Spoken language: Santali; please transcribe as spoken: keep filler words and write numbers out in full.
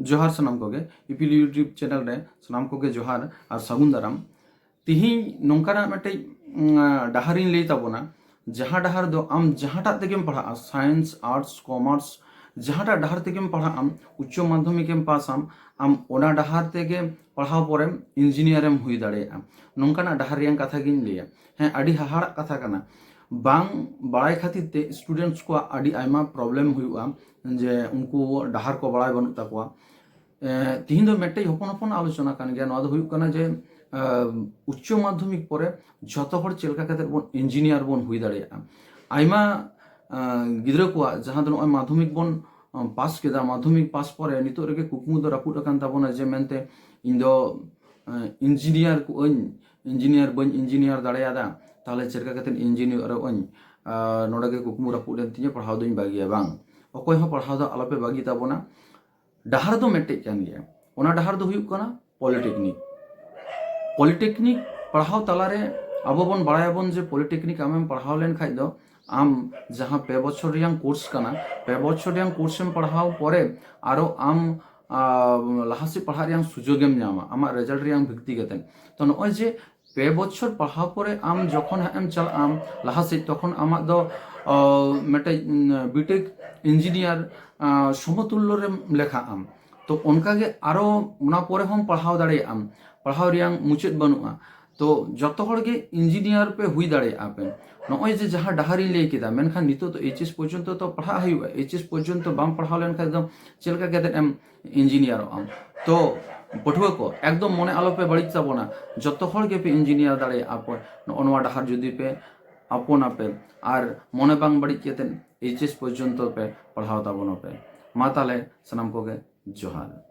ᱡᱚᱦᱟᱨ ᱥᱟᱱᱟᱢ ᱠᱚᱜᱮ, ᱤᱯᱤᱞ YouTube ᱪᱮᱱᱮᱞ ᱨᱮ ᱥᱟᱱᱟᱢ ᱠᱚᱜᱮ ᱡᱚᱦᱟᱨ ᱟᱨ ᱥᱟᱹᱜᱩᱱ ᱫᱟᱨᱟᱢ᱾ ᱛᱤᱦᱤᱧ ᱱᱚᱝᱠᱟᱱᱟᱜ ᱢᱤᱫᱴᱮᱡ, ᱩᱢ, ᱰᱟᱦᱟᱨᱤᱧ ᱞᱟᱹᱭ ᱛᱟᱵᱚᱱᱟ, ᱡᱟᱦᱟᱸ ᱰᱟᱦᱟᱨ ᱫᱚ ᱟᱢ ᱡᱟᱦᱟᱸᱴᱟᱜ ᱛᱮᱜᱮᱢ ᱯᱟᱲᱦᱟᱜᱼᱟ, ᱥᱟᱭᱮᱱᱥ, ᱟᱨᱴᱥ, ᱠᱚᱢᱟᱨᱥ, ᱡᱟᱦᱟᱸᱴᱟᱜ ᱰᱟᱦᱟᱨ ᱛᱮᱜᱮᱢ ᱯᱟᱲᱦᱟᱜ ᱟᱢ, ᱩᱪᱪᱚ ᱢᱟᱫᱽᱫᱷᱚᱢᱤᱠ ᱮᱢ ᱯᱟᱥ ᱟᱢ, ᱟᱢ ᱚᱱᱟ ᱰᱟᱦᱟᱨ ᱛᱮᱜᱮ ᱯᱟᱲᱦᱟᱣ ᱯᱚᱨᱮᱢ ᱤᱧᱡᱤᱱᱤᱭᱟᱨ ᱮᱢ ᱦᱩᱭ ᱫᱟᱲᱮᱭᱟᱜᱼᱟ᱾ ᱱᱚᱝᱠᱟᱱᱟᱜ ᱰᱟᱦᱟᱨ ᱨᱮᱭᱟᱜ ᱠᱟᱛᱷᱟ ᱜᱤᱧ ᱞᱟᱹᱭᱟ᱾ ᱦᱮᱸ, ᱟᱹᱰᱤ ᱦᱟᱦᱟᱲᱟᱜ ᱠᱟᱛᱷᱟ ᱠᱟᱱᱟ᱾ ᱵᱟᱝ ᱵᱟᱲᱟᱭ ᱠᱷᱟᱹᱛᱤᱨ ᱛᱮ ᱥᱴᱩᱰᱮᱱᱴᱥ ᱠᱚᱣᱟᱜ ᱟᱹᱰᱤ ᱟᱭᱢᱟ ᱯᱨᱚᱵᱞᱮᱢ ᱦᱩᱭᱩᱜᱼᱟ, ᱡᱮ ᱩᱱᱠᱩ ᱰᱟᱦᱟᱨ ᱠᱚ ᱵᱟᱲᱟᱭ ᱵᱟᱹᱱᱩᱜ ᱛᱟᱠᱚᱣᱟ᱾ ᱮ, ᱛᱤᱦᱤᱧ ᱫᱚ ᱢᱤᱫᱴᱮᱡ ᱦᱚᱯᱚᱱ ᱦᱚᱯᱚᱱ ᱟᱞᱳᱪᱚᱱᱟ ᱠᱟᱱ ᱜᱮᱭᱟ᱾ ᱱᱚᱣᱟ ᱫᱚ ᱦᱩᱭᱩᱜ ᱠᱟᱱᱟ ᱡᱮ, ᱮ, ᱩᱪᱪᱚ ᱢᱟᱫᱽᱫᱷᱚᱢᱤᱠ ᱯᱚᱨᱮ ᱡᱷᱚᱛᱚ ᱦᱚᱲ ᱪᱮᱫ ᱞᱮᱠᱟ ᱠᱟᱛᱮ ᱵᱚᱱ ᱤᱧᱡᱤᱱᱤᱭᱟᱨ ᱵᱚᱱ ᱦᱩᱭ ᱫᱟᱲᱮᱭᱟᱜᱼᱟ᱾ ᱟᱭᱢᱟ, ᱮ, ᱜᱤᱫᱽᱨᱟᱹ ᱠᱚᱣᱟᱜ ᱡᱟᱦᱟᱸ ᱫᱚ ᱱᱚᱜᱼᱚᱭ ᱢᱟᱫᱽᱫᱷᱚᱢᱤᱠ ᱵᱚᱱ, ᱮ, ᱯᱟᱥ ᱠᱮᱫᱟ, ᱢᱟᱫᱽᱫᱷᱚᱢᱤᱠ ᱯᱟᱥ ᱯᱚᱨᱮ ᱱᱤᱛᱚᱜ ᱨᱮᱜᱮ ᱠᱩᱠᱢᱩ ᱫᱚ ᱨᱟᱹᱯᱩᱫ ᱟᱠᱟᱱ ᱛᱟᱵᱚᱱᱟ ᱡᱮ ᱢᱮᱱᱛᱮ ᱤᱧ ᱫᱚ, ᱮ, ᱤᱧᱡᱤᱱᱤᱭᱟᱨ ᱠᱚᱜ ᱟᱹᱧ, ᱤᱧᱡᱤᱱᱤᱭᱟᱨ ᱵᱟᱹᱧ ᱤᱧᱡᱤᱱᱤᱭᱟᱨ ᱫᱟᱲᱮᱭᱟᱫᱟ, ᱛᱟᱦᱚᱞᱮ ᱪᱮᱫ ᱞᱮᱠᱟ ᱠᱟᱛᱮ ᱤᱧᱡᱤᱱᱤᱭᱟᱨᱚᱜ ᱟᱹᱧ? ᱟᱨ ᱱᱚᱰᱮ ᱜᱮ ᱠᱩᱠᱢᱩ ᱨᱟᱹᱯᱩᱫ ᱮᱱ ᱛᱤᱧᱟᱹ, ᱯᱟᱲᱦᱟᱣ ᱫᱚᱧ ᱵᱟᱹᱜᱤᱭᱟ᱾ ᱵᱟᱝ, ᱚᱠᱚᱭ ᱦᱚᱸ ᱯᱟᱲᱦᱟᱣ ᱫᱚ ᱟᱞᱚᱯᱮ ᱵᱟᱹᱜᱤ ᱛᱟᱵᱚᱱᱟ᱾ ᱰᱟᱦᱟᱨ ᱫᱚ ᱢᱤᱫᱴᱮᱡ ᱠᱟᱱ ᱜᱮᱭᱟ, ᱚᱱᱟ ᱰᱟᱦᱟᱨ ᱫᱚ ᱦᱩᱭᱩᱜ ᱠᱟᱱᱟ ᱯᱚᱞᱤᱴᱮᱠᱱᱤᱠ᱾ ᱯᱚᱞᱤᱴᱮᱠᱱᱤᱠ ᱯᱟᱲᱦᱟᱣ ᱛᱟᱞᱟᱨᱮ ᱟᱵᱚ ᱵᱚᱱ ᱵᱟᱲᱟᱭᱟᱵᱚᱱ ᱡᱮ ᱯᱚᱞᱤᱴᱮᱠᱱᱤᱠ ᱟᱢᱮᱢ ᱯᱟᱲᱦᱟᱣ ᱞᱮᱱᱠᱷᱟᱡ ᱫᱚ ᱟᱢ ᱡᱟᱦᱟᱸ ᱯᱮ ᱵᱚᱪᱷᱚᱨ ᱨᱮᱭᱟᱝ ᱠᱳᱨᱥ ᱠᱟᱱᱟ, ᱯᱮ ᱵᱚᱪᱷᱚᱨ ᱨᱮᱭᱟᱝ ᱠᱳᱨᱥ ᱮᱢ ᱯᱟᱲᱦᱟᱣ ᱯᱚᱨᱮ ᱟᱨᱚ ᱟᱢ, ᱟ, ᱞᱟᱦᱟ ᱥᱮᱫ ᱯᱟᱲᱦᱟᱜ ᱨᱮᱭᱟᱝ ᱥᱩᱡᱳᱜᱽ ᱮᱢ ᱧᱟᱢᱟ ᱟᱢᱟᱜ ᱨᱮᱡᱟᱞᱴ ᱨᱮᱭᱟᱝ ᱵᱷᱤᱛᱛᱤ ᱠᱟᱛᱮ᱾ ᱛᱚ ᱱᱚᱜᱼᱚᱭ ᱡᱮ ᱯᱮ ᱵᱚᱪᱷᱚᱨ ᱯᱟᱲᱦᱟᱣ ᱯᱚᱨᱮ ᱟᱢ ᱡᱚᱠᱷᱚᱱ ᱦᱟᱸᱜ ᱮᱢ ᱪᱟᱞᱟᱜ ᱟᱢ ᱞᱟᱦᱟ ᱥᱮᱫ, ᱛᱚᱠᱷᱚᱱ ᱟᱢᱟᱜ ᱫᱚ, ᱟ, ᱢᱤᱫᱴᱮᱡ, ᱩᱢ, ᱵᱤᱴᱮᱠ ᱤᱧᱡᱤᱱᱤᱭᱟᱨ, ᱟ, ᱥᱚᱢᱚᱛᱩᱞᱞᱚ ᱨᱮᱢ ᱞᱮᱠᱷᱟᱜ ᱟᱢ᱾ ᱛᱚ ᱚᱱᱠᱟᱜᱮ ᱟᱨᱚ ᱚᱱᱟ ᱯᱚᱨᱮ ᱦᱚᱸᱢ ᱯᱟᱲᱦᱟᱣ ᱫᱟᱲᱮᱭᱟᱜ ᱟᱢ, ᱯᱟᱲᱦᱟᱣ ᱨᱮᱭᱟᱝ ᱢᱩᱪᱟᱹᱫ ᱵᱟᱹᱱᱩᱜᱼᱟ᱾ ᱛᱚ ᱡᱚᱛᱚ ᱦᱚᱲ ᱜᱮ ᱤᱧᱡᱤᱱᱤᱭᱟᱨ ᱯᱮ ᱦᱩᱭ ᱫᱟᱲᱮᱭᱟᱜᱼᱟ ᱯᱮ᱾ ᱱᱚᱜᱼᱚᱭ ᱡᱮ ᱡᱟᱦᱟᱸ ᱰᱟᱦᱟᱨᱤᱧ ᱞᱟᱹᱭ ᱠᱮᱫᱟ, ᱢᱮᱱᱠᱷᱟᱱ ᱱᱤᱛᱚᱜ ᱫᱚ ᱮᱭᱤᱪ ᱮᱥ ᱯᱚᱨᱡᱚᱱᱛᱚ ᱛᱚ ᱯᱟᱲᱦᱟᱜ ᱦᱩᱭᱩᱜᱼᱟ᱾ ᱮᱭᱤᱪ ᱮᱥ ᱯᱚᱨᱡᱚᱱᱛᱚ ᱵᱟᱢ ᱯᱟᱲᱦᱟᱣ ᱞᱮᱱᱠᱷᱟᱱ ᱫᱚ ᱪᱮᱫ ᱞᱮᱠᱟ ᱠᱟᱛᱮᱫ ᱮᱢ ᱤᱧᱡᱤᱱᱤᱭᱟᱨᱚᱜ ᱟᱢ? ᱛᱚ ᱯᱟᱹᱴᱷᱩᱣᱟᱹ ᱠᱚ, ᱮᱠᱫᱚᱢ ᱢᱚᱱᱮ ᱟᱞᱚᱯᱮ ᱵᱟᱹᱲᱤᱡ ᱛᱟᱵᱚᱱᱟ, ᱡᱚᱛᱚ ᱦᱚᱲ ᱜᱮᱯᱮ ᱤᱧᱡᱤᱱᱤᱭᱟᱨ ᱫᱟᱲᱮᱭᱟᱜᱼᱟ ᱯᱮ, ᱱᱚᱜᱼᱚ ᱱᱚᱣᱟ ᱰᱟᱦᱟᱨ ᱡᱩᱫᱤ ᱯᱮ ᱟᱯᱚᱱᱟᱯᱮ ᱟᱨ ᱢᱚᱱᱮ ᱵᱟᱝ ᱵᱟᱹᱲᱤᱡ ᱠᱟᱛᱮᱫ ᱮᱭᱤᱪ ᱮᱥ ᱯᱚᱨᱡᱚᱱᱛᱚ ᱯᱮ ᱯᱟᱲᱦᱟᱣ ᱛᱟᱵᱚᱱᱟᱯᱮ᱾ ᱢᱟ ᱛᱟᱦᱞᱮ ᱥᱟᱱᱟᱢ ᱠᱚᱜᱮ ᱡᱚᱦᱟᱨ᱾